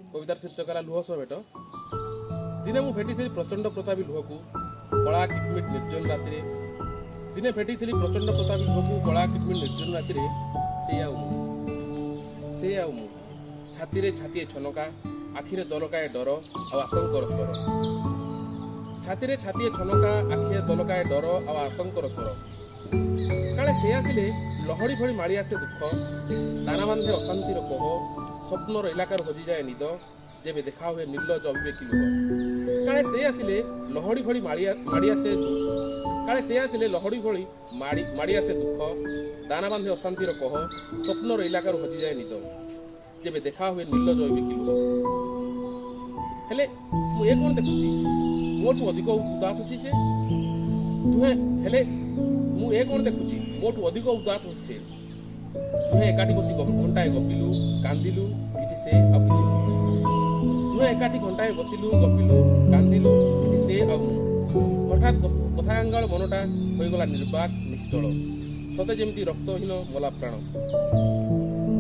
କବିତାର ଶୀର୍ଷକ ହେଲା ଲୁହ ସହ ଭେଟ। ଦିନେ ମୁଁ ଭେଟିଥିଲି ପ୍ରଚଣ୍ଡ ପ୍ରତାପୀ ଲୁହକୁ କଳା କିଟମିଟ ନିର୍ଜନ ରାତିରେ। ଦିନେ ଭେଟିଥିଲି ପ୍ରଚଣ୍ଡ ପ୍ରତାପୀ ଲୁହକୁ କଳା କିଟମିଟ ନିର୍ଜନ ରାତିରେ। ସେ ଆଉ ମୁଁ, ସେ ଆଉ ମୁଁ, ଛାତିରେ ଛାତିଏ ଛନକା, ଆଖିରେ ଦଲକାଏ ଡର ଆଉ ଆତଙ୍କର ସ୍ୱର। ଛାତିରେ ଛାତିଏ ଛନକା, ଆଖିରେ ଦଲକାଏ ଡର ଆଉ ଆତଙ୍କର ସ୍ୱର। କାଳେ ସେ ଆସିଲେ ଲହଡ଼ି ଭଳି ମାଡ଼ି ଆସେ ଦୁଃଖ, ଦାନା ବାନ୍ଧେ ଅଶାନ୍ତିର କୋହ, ସ୍ୱପ୍ନର ଇଲାକାରୁ ହଜିଯାଏ ନିଦ, ଯେବେ ଦେଖା ହୁଏ ନିର୍ଲଜ ଅବିବେକୀ ଲୁହ। କାଳେ ସେ ଆସିଲେ ଲହଡ଼ି ଭଳି ମାଡ଼ି ଆସେ, କାଳେ ସେ ଆସିଲେ ଲହଡ଼ି ଭଳି ମାଡ଼ି ମାଡ଼ି ଆସେ ଦୁଃଖ, ଦାନା ବାନ୍ଧେ ଅଶାନ୍ତିର କୋହ, ସ୍ୱପ୍ନର ଇଲାକାରୁ ହଜିଯାଏ ନିଦ, ଯେବେ ଦେଖା ହୁଏ ନିର୍ଲଜ ଅବିବେକୀ ଲୁହ। ହେଲେ ମୁଁ ଏ କ'ଣ ଦେଖୁଛି? ମୋଠୁ ଅଧିକ ଉଦାସ ଅଛି ସେ ଦୁହେଁ। ହେଲେ ମୁଁ ଏ କ'ଣ ଦେଖୁଛି? ମୋଠୁ ଅଧିକ ଉଦାସ ଅଛି ସେ। ଦୁହେଁ ଏକାଠି ବସି ଘଣ୍ଟାଏ ଗପିଲୁ, କାନ୍ଦିଲୁ, କିଛି ସେ ଆଉ କିଛି ମୁଁ। ଦୁହେଁ ଏକାଠି ଘଣ୍ଟାଏ ବସିଲୁ, ଗପିଲୁ, କାନ୍ଦିଲୁ, କିଛି ସେ ଆଉ ମୁଁ। ହଠାତ୍ କଥା କାଙ୍ଗାଳ ମନଟା ହୋଇଗଲା ନିର୍ବାକ ନିଶ୍ଚଳ, ସତେ ଯେମିତି ରକ୍ତହୀନ ମଲା ପ୍ରାଣ।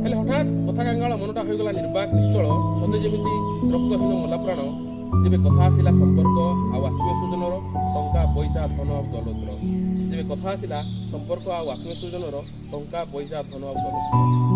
ହେଲେ ହଠାତ୍ କଥା କାଙ୍ଗାଳ ମନଟା ହୋଇଗଲା ନିର୍ବାକ ନିଶ୍ଚଳ, ସତେ ଯେମିତି ରକ୍ତହୀନ ମଲା ପ୍ରାଣ, ଯେବେ କଥା ଆସିଲା ସମ୍ପର୍କ ଆଉ ଆତ୍ମୀୟ ସ୍ୱଜନର, ଟଙ୍କା ପଇସା ଧନ ଆଉ ଦୌଲତର। ଯେବେ କଥା ଆସିଲା ସମ୍ପର୍କ ଆଉ ଆତ୍ମୀୟ ସ୍ୱଜନର, ଟଙ୍କା ପଇସା ଧନ ଆଉ ଦୌଲତର।